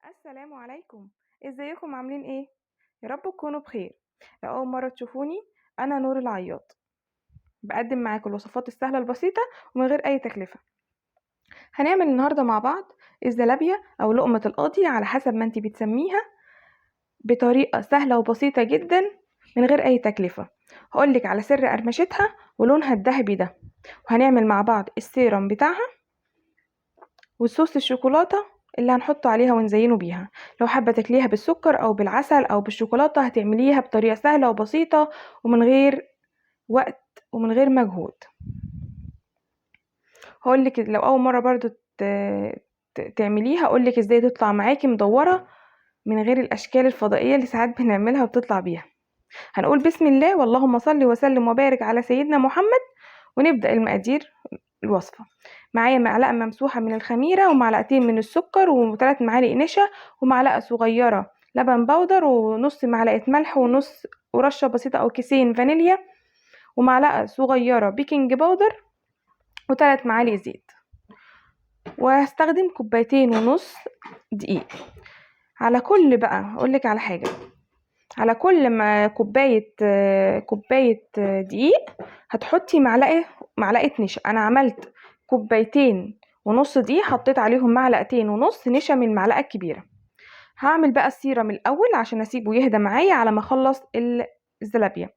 السلام عليكم، ازيكم عاملين ايه؟ يا رب تكونوا بخير. لو اول مرة تشوفوني، انا نور العياط، بقدم معاكم الوصفات السهلة البسيطة ومن غير اي تكلفة. هنعمل النهارده مع بعض الزلابيه او لقمة القاضي على حسب ما انتي بتسميها، بطريقة سهلة وبسيطة جدا من غير اي تكلفة. هقولك على سر قرمشتها ولونها الذهبي ده، وهنعمل مع بعض السيرم بتاعها وصوص الشوكولاتة اللي هنحطه عليها ونزينه بيها. لو حابة تاكليها بالسكر او بالعسل او بالشوكولاته هتعمليها بطريقة سهلة وبسيطة ومن غير وقت ومن غير مجهود. هقولك لو اول مرة برضو تعمليها هقولك ازاي تطلع معاكي مدورة من غير الاشكال الفضائية اللي ساعات بنعملها وبتطلع بيها. هنقول بسم الله واللهم صل وسلم وبارك على سيدنا محمد، ونبدا المقادير الوصفة. معايا معلقه ممسوحة من الخميره ومعلقتين من السكر وثلاث معالق نشا ومعلقة صغيرة لبن بودر ونص معلقه ملح ونص ورشه بسيطة او كيسين فانيليا ومعلقة صغيرة بيكنج باودر وثلاث معالق زيت. وهستخدم كوبايتين ونص دقيق. على كل بقى هقولك على حاجة، على كل ما كوباية دقيق هتحطي معلقه نشا. انا عملت كوبايتين ونص دقيق، حطيت عليهم معلقتين ونص نشا من المعلقة الكبيرة. هعمل بقى السيرم الاول عشان اسيبه يهدى معايا على ما اخلص الزلابيه.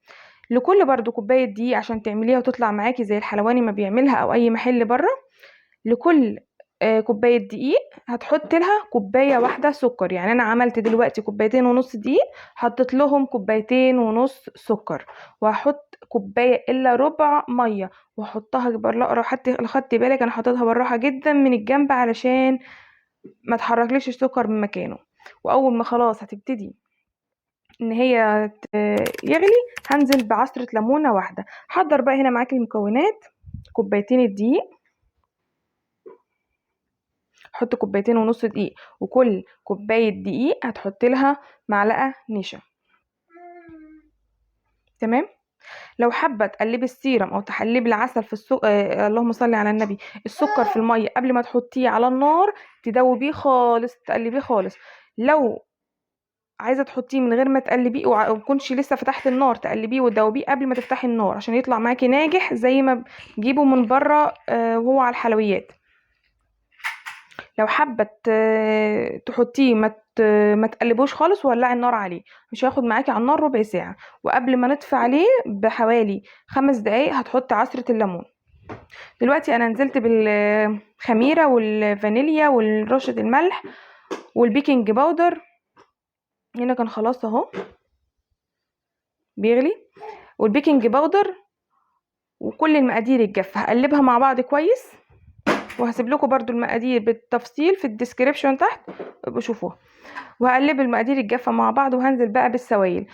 لكل برضو كوباية دقيق عشان تعمليها وتطلع معاكي زي الحلواني ما بيعملها او اي محل بره، لكل كوباية دقيق هتحط لها كوباية واحدة سكر. يعني انا عملت دلوقتي كوبايتين ونص دقيق، حطيت لهم كوبايتين ونص سكر، وهحط كوباية الا ربع مية، واحطها بالراحة. حتى لو خدتي بالك انا حطيتها بالراحة جدا من الجنب علشان ما تحركليش السكر من مكانه. واول ما خلاص هتبتدي ان هي يغلي هنزل بعصره ليمونه واحدة. حضر بقى هنا معاكي المكونات: كوبايتين الدقيق، حط كوبايتين ونص دقيق، وكل كوباية دقيق هتحط لها معلقه نشا. تمام. لو حابة تقلبي السيرم او تحلبي العسل في السكر، اللهم صل على النبي، السكر في المية قبل ما تحطيه على النار تدوبيه خالص، تقلبيه خالص. لو عايزه تحطيه من غير ما تقلبيه ومكنش لسه فتحت النار، تقلبيه وتدوبيه قبل ما تفتحي النار عشان يطلع معاكي ناجح زي ما بتجيبه من بره وهو على الحلويات. لو حابة تحطيه ما تقلبوش خالص، وولعي النار عليه، مش هياخد معاكي على النار ربع ساعة. وقبل ما نطفي عليه بحوالي 5 دقايق هتحطي عصره الليمون. دلوقتي انا نزلت بالخميره والفانيليا ورشه الملح والبيكنج باودر، هنا كان خلاص اهو بيغلي، والبيكنج باودر وكل المقادير الجافه هقلبها مع بعض كويس. وهسيب لكم برضو المقادير بالتفصيل في ال description تحت ابقوا شوفوها. وهقلب المقادير الجافه مع بعض، وهنزل بقى بالسوائل.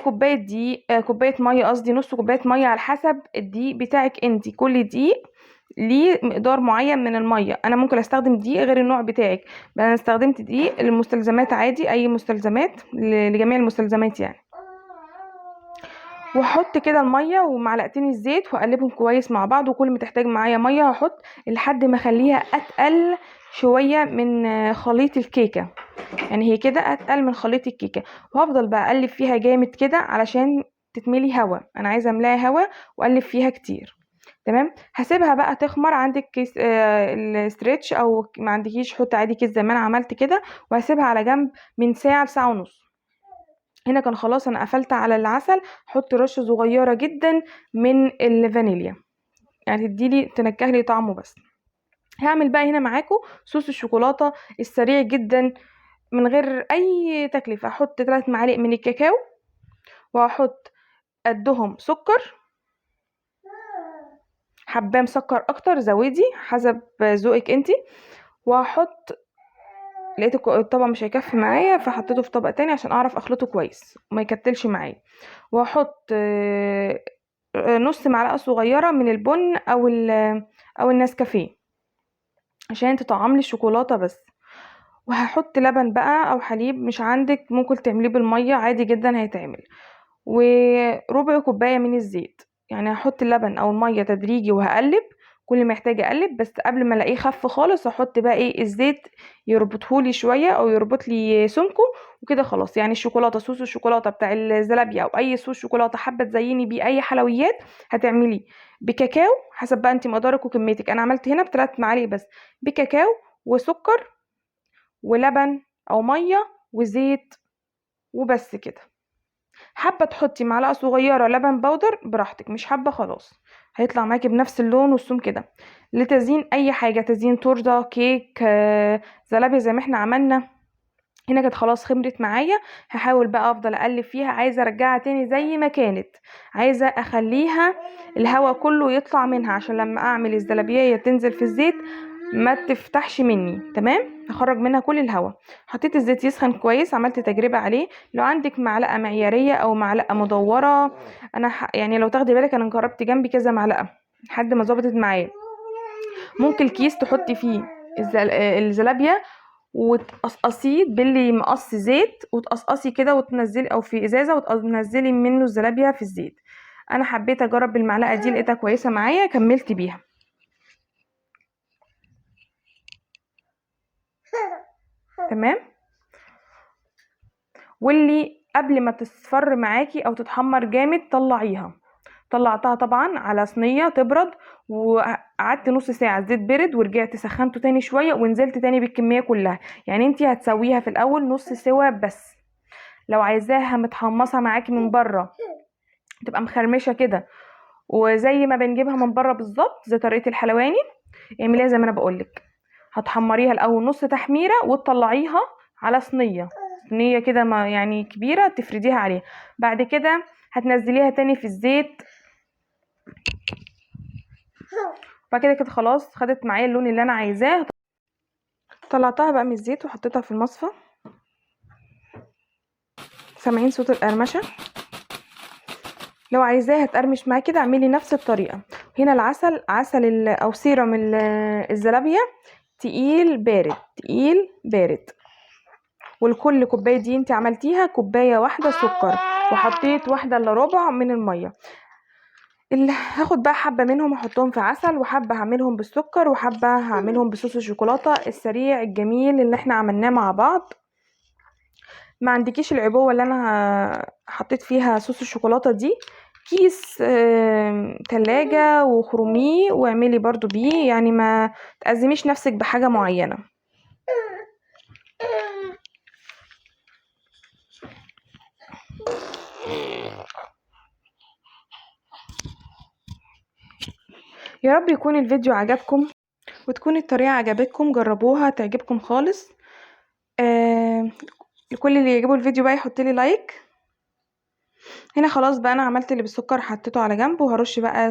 كوباية دقيق، كوباية مية، قصدي نص كوباية مية على حسب الدقيق بتاعك انتي. كل دقيق ليه مقدار معين من المية. انا ممكن استخدم دقيق غير النوع بتاعك، انا استخدمت دقيق المستلزمات عادي، اي مستلزمات لجميع المستلزمات يعني. واحط كده المية ومعلقتين الزيت واقلبهم كويس مع بعض، وكل ما تحتاج معايا مية هحط لحد ما اخليها اتقل شوية من خليط الكيكه. يعني هي كده اتقل من خليط الكيكه. وهفضل بقى اقلب فيها جامد كده علشان تتملي هوا، انا عايزه املاها هوا واقلب فيها كتير. تمام. هسيبها بقى تخمر. عندك كيس ال stretch او ما عندكيش حط عادي كيس زي ما انا عملت كده، وهسيبها على جنب من ساعة لساعة ونص. هنا كان خلاص انا قفلت على العسل. حط رشه صغيرة جدا من الفانيليا، يعني تديلي تنكه لي طعمه بس. هعمل بقى هنا معاكم صوص الشوكولاتة السريع جدا من غير اي تكلفة. هحط 3 معالق من الكاكاو، وهحط قدهم سكر، حباه مسكر اكتر زودي حسب ذوقك انتي. وهحط، لقيت الطبق مش هيكفي معايا فحطيته في طبق تاني عشان اعرف اخلطه كويس وما يكتلش معايا. وهحط نص معلقه صغيرة من البن او النسكافيه عشان تطعم لي الشوكولاتة بس. وهحط لبن بقى او حليب، مش عندك ممكن تعمليه بالمية عادي جدا هيتعمل. وربع كوباية من الزيت. يعني هحط اللبن او المية تدريجي وهقلب. كل ما يحتاج اقلب، بس قبل ما الاقيه خف خالص احط بقى ايه الزيت يربطهولي شوية او يربط لي سمكة وكده خلاص. يعني الشوكولاتة، صوص الشوكولاتة بتاع الزلابيه او اي صوص شوكولاتة حابة تزيني بيه اي حلويات هتعمليه بكاكاو حسب بقى انت مقدارك وكميتك. انا عملت هنا ب3 معالق بس، بكاكاو وسكر ولبن او مية وزيت وبس كده. حابة تحطي معلقه صغيرة لبن بودر براحتك، مش حابة خلاص هيطلع معاكي بنفس اللون والسمك كده. لتزيين اي حاجة، تزيين تورته، كيك، زلابيه زي ما احنا عملنا هنا. كانت خلاص خمرت معايا، هحاول بقى افضل اقلب فيها، عايزه ارجعها تاني زي ما كانت، عايزه اخليها الهواء كله يطلع منها عشان لما اعمل الزلابيه تنزل في الزيت ما تفتحش مني. تمام، هخرج منها كل الهواء. حطيت الزيت يسخن كويس، عملت تجربه عليه. لو عندك معلقه معياريه او معلقه مدورة، انا يعني لو تاخدي بالك انا جربت جنبي كذا معلقه لحد ما ظبطت معايا. ممكن الكيس تحطي فيه الزلابيه وتقصقصيه باللي مقص زيت، وتقصقصي كده وتنزلي، او في ازازة وتنزلي منه الزلابيه في الزيت. انا حبيت اجرب بالمعلقه دي، لقيتها كويسة معايا كملت بيها. تمام، واللي قبل ما تصفر معاكي او تتحمر جامد طلعيها. طلعتها طبعا على صينية تبرد، وقعدت نص ساعة الزيت برد، ورجعت سخنته تاني شوية ونزلت تاني بالكمية كلها. يعني انتي هتسويها في الاول نص سوا بس. لو عايزاها متحمصه معاكي من بره تبقى مخرمشه كده وزي ما بنجيبها من بره بالظبط زي طريقه الحلواني، اعمليها زي ما انا بقولك. هتحمريها الاول نص تحميره وتطلعيها على صينية، صينية كده ما يعني كبيرة تفرديها عليها. بعد كده هتنزليها تاني في الزيت. بعد كده كده خلاص خدت معايا اللون اللي انا عايزاه. طلعتها بقى من الزيت وحطيتها في المصفى. سامعين صوت القرمشه؟ لو عايزاها تقرمش معاكي كده اعملي نفس الطريقة. هنا العسل، عسل او سيرم الزلابيه، تقيل بارد، تقيل بارد. والكل كوباية دي انت عملتيها كوباية واحدة سكر، وحطيت 1 إلا ربع من المية. اللي هاخد بقى حبه منهم احطهم في عسل، وحبه هعملهم بالسكر، وحبه هعملهم بصوص الشوكولاتة السريع الجميل اللي احنا عملناه مع بعض. ما عندكيش العبوه اللي انا حطيت فيها صوص الشوكولاتة دي، كيس تلاجة وخرميه واعملي برضو بيه، يعني ما تأزميش نفسك بحاجة معينة. يا رب يكون الفيديو عجبكم وتكون الطريقة عجبتكم، جربوها تعجبكم خالص. لكل اللي يعجبه الفيديو بقى يحط لي لايك. هنا خلاص بقى انا عملت اللي بالسكر حطيته على جنب، وهرش بقى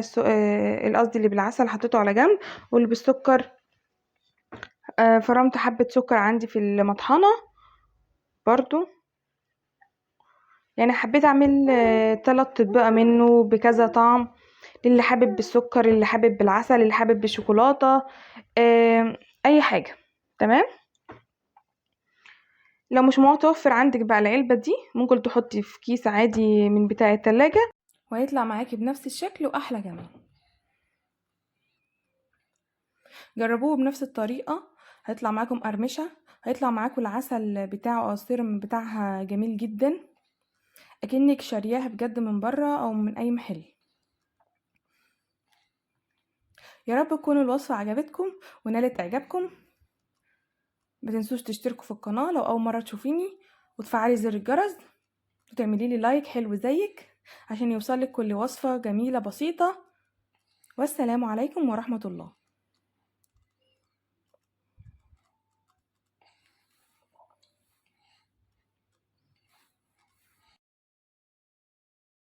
قصدي اللي بالعسل حطيته على جنب، واللي بالسكر فرمت حبة سكر عندي في المطحنة برضو. يعني حبيت اعمل 3 اطباق منه بكذا طعم، للي حابب بالسكر، اللي حابب بالعسل، اللي حابب بالشوكولاتة، اي حاجة. تمام، لو مش متوفر عندك بقى العلبة دي ممكن تحطي في كيس عادي من بتاع التلاجة وهيطلع معاكي بنفس الشكل واحلى كمان. جربوه بنفس الطريقة، هيطلع معاكم قرمشة، هيطلع معاكم العسل بتاعه او السيرم بتاعها جميل جدا، اكنك شارياها بجد من بره او من اي محل. يا رب تكون الوصفة عجبتكم ونالت اعجابكم. ما تنسوش تشتركوا في القناة لو اول مرة تشوفيني، وتفعلي زر الجرس، وتعملي لي لايك حلو زيك عشان يوصلك كل وصفة جميلة بسيطة. والسلام عليكم ورحمة الله.